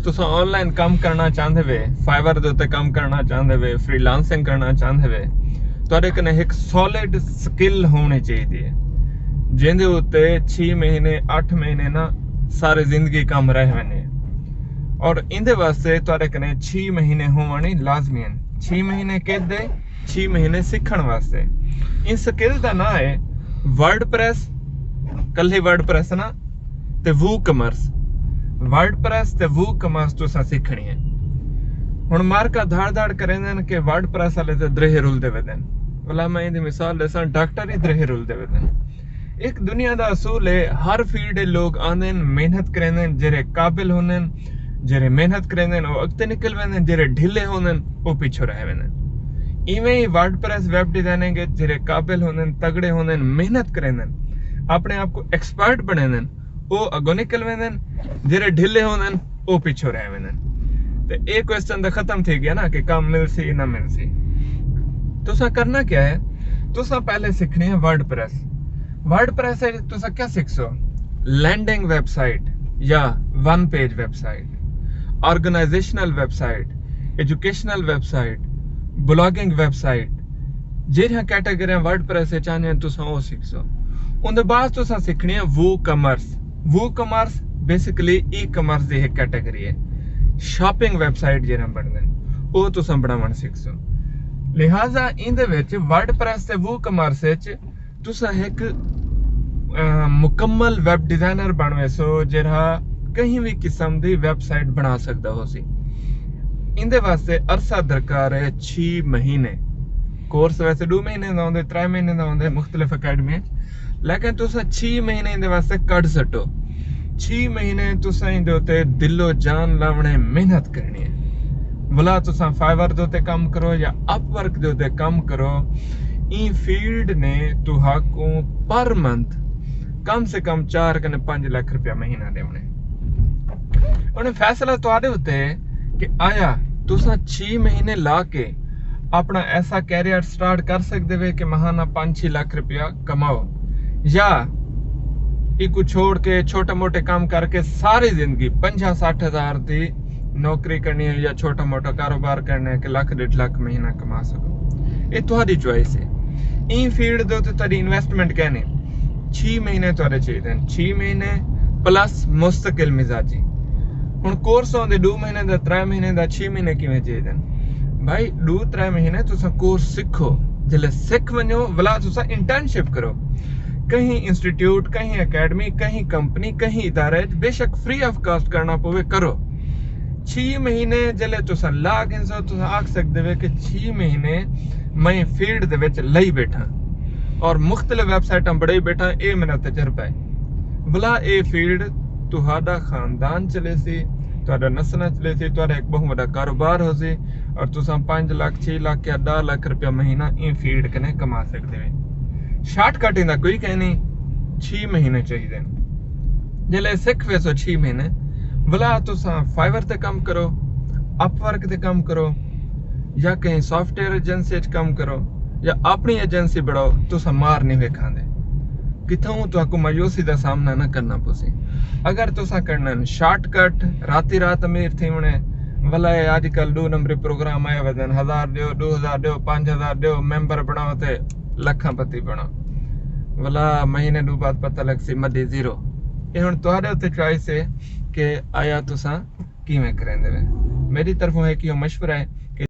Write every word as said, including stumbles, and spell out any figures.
تساں on line کم کرنا چاہندے وے، فائیور دے اتے کم کرنا چاہندے وے، فری لانسنگ کرنا چاہندے وے، تہاڈے کنے ہک سالڈ سکل ہونی چاہیدی ہے، جیندے اتے چھی مہینے، اٹھ مہینے نہ، ساری زندگی کم رہ ویندے۔ اور ایندے واسطے تہاڈے کنے چھی مہینے ہووݨ لازمی ہن۔ چھی مہینے کیندے؟ چھی مہینے سکھݨ واسطے۔ ان سکل دا ناں ہے ورڈ پریس، کلھی ورڈ پریس نہ، تے وو کمرس۔ ورڈ پریس تے وو کمرس تساں سکھݨی ہے۔ ہݨ مارکا دھاڑ دھاڑ کریندن کہ ورڈ پریس والے تے دریہے رلدے ودن۔ ولا میں ایندی مثال ݙیساں، ڈاکٹر ہی دریہے رلدے ودن۔ ایک دنیا دا اصول ہے، ہر فیلڈ دے لوگ آندن، محنت کریندن، جیرھے قابل ہوندن، جیرھے محنت کریندن، او اڳتے نکل ویندن، جیرھے ڈھلے ہوندن، او پچھوں رہ ویندن۔ ایویں ہی ورڈ پریس ویب ڈیزائننگ وچ جیرھے قابل ہوندن، تگڑے ہوندن، محنت کریندن، اپݨے آپ کوں ایکسپرٹ بݨیندن، او اڳوں نکل ویندن، جیرھے ڈھلے ہوندن، او پچھوں رہ ویندن۔ تے اے کوسچن تے ختم تھی ڳیا نا کہ کم ملسی نہ ملسی۔ تساں کرنا کیا ہے؟ تساں پہلے سکھݨی ہے ورڈ پریس۔ ورڈ پریس وچ تساں کیا سکھسو؟ لینڈنگ ویب سائٹ یا one page web site, organisational web site, educational web site, blogging web site, جیڑھیاں کیٹیگریاں ورڈ پریس وچ آندیاں، تساں او سکھسو۔ اوندے بعد تساں سکھݨی ہے وو کمرس۔ وو کمرس بیسیکلی ای کمرس دی ہک کیٹیگری ہے، شاپنگ ویب سائٹ جیڑھیاں بݨدن، او تساں بݨاوݨ سکھسو۔ لہذا ایندے وچ ورڈ پریس تے وو کمرس وچ تساں ہک، آ، مکمل ویب ڈیزائنر بݨ ویسو، جیڑھا کہیں وی قسم دی ویب سائٹ بݨا سڳدا ہوسی۔ ایندے واسطے عرصہ درکار ہے چھی مہینے۔ کورس ویسے ݙو مہینے دا ہوندے، ترے مہینے دا ہوندے مختلف اکیڈمی، لیکن تساں چھی مہینے ایندے واسطے کڈھ سٹو۔ چھی مہینے تساں ایندے اتے دل و جان لاوݨے، محنت کرݨی ہے۔ ولا تساں فائیور دے اتے کم کرو یا اپ ورک دے اتے کم کرو، ایں فیلڈ نے تہاکوں پر منتھ کم سے کم چار کنے پنج لکھ روپیہ مہینہ ݙیوݨے۔ ہݨ فیصلہ تہاݙے اتے ہے کہ آیا تساں چھی مہینے لا کے اپݨا ایسا کیریئر سٹارٹ کر سڳدے وے کہ ماہانہ پنج چھی لکھ روپیہ کماؤ، یا ایکوں چھوڑ کے چھوٹے موٹے کم کر کے ساری زندگی پنجاہ سٹھ ہزار دی نوکری کرݨی ہے یا چھوٹا موٹا کاروبار کرݨا ہے کہ لکھ ݙیڈھ لکھ مہینہ کما سڳو۔ اے تہاݙی چوائس ہے۔ ایں فیلڈ دے اتے تہاݙی انویسٹمنٹ کائنی، چھی مہینے تہاݙے چاہیدن، چھی مہینے پلس مستقل مزاجی۔ ہݨ کورس ہوندے ݙو مہینے دا، ترے مہینے دا، چھی مہینے کیویں چاہیدن؟ بھائی، ݙو ترے مہینے تساں کورس سکھو، جلے سکھ ونڄو، ولا تساں انٹرنشپ کرو۔ کہیں انسٹیٹیوٹ، کہیں اکیڈمی، کہیں کمپنی، کہیں ادارے اچ، بے شک فری آف کاسٹ کرݨا پوے، کرو۔ چھی مہینے جلے تساں لا گھنسو، تساں آکھ سڳدے وے کہ چھی مہینے میں فیلڈ دے وچ لئی بیٹھاں اور مختلف ویب سائٹاں بݨائی بیٹھاں، اے میرا تجربہ ہے۔ ولا اے فیلڈ تہاݙا خاندان چلیسی، تہاݙا نسلاں چلیسی، تہاݙا ہک ٻہوں وݙا کاروبار ہوسی اور تساں پنج لکھ، چھی لکھ یا ݙاہ لکھ روپیہ مہینہ ایں فیلڈ کنے کما سڳدے وے۔ شارٹ کٹ ایندا کوئی کائنی، چھی مہینے چاہیدن۔ جلے سکھ ویسو چھی مہینے، ولا تساں فائیور تے کم کرو، اپ ورک تے کم کرو، یا کہیں سافٹ ویئر ایجنسی اچ کم کرو، یا اپݨی ایجنسی بݨاؤ، تساں مار نہیں ویکھاندے۔ کتھاؤں تہاکوں مایوسی دا سامنا نہ کرݨا پوسی۔ اگر تساں کرݨن شارٹ کٹ، راتی رات امیر تھیوݨے، ولا اے اڄ کل ݙو نمبری پروگرام آئے ودن، ہزار ݙیو، ݙو ہزار ݙیو، پنج ہزار ݙیو، ممبر بݨاؤ تے لکھاں پتی بݨاؤ۔ ولا مہینے ݙو بعد پتہ لڳسی مدی زیرو۔ اے ہݨ تہاݙے اتے چوائس ہے کہ آیا تساں کیویں کریندے وے۔ میݙی طرفوں ہک ایہو مشورہ ہے کہ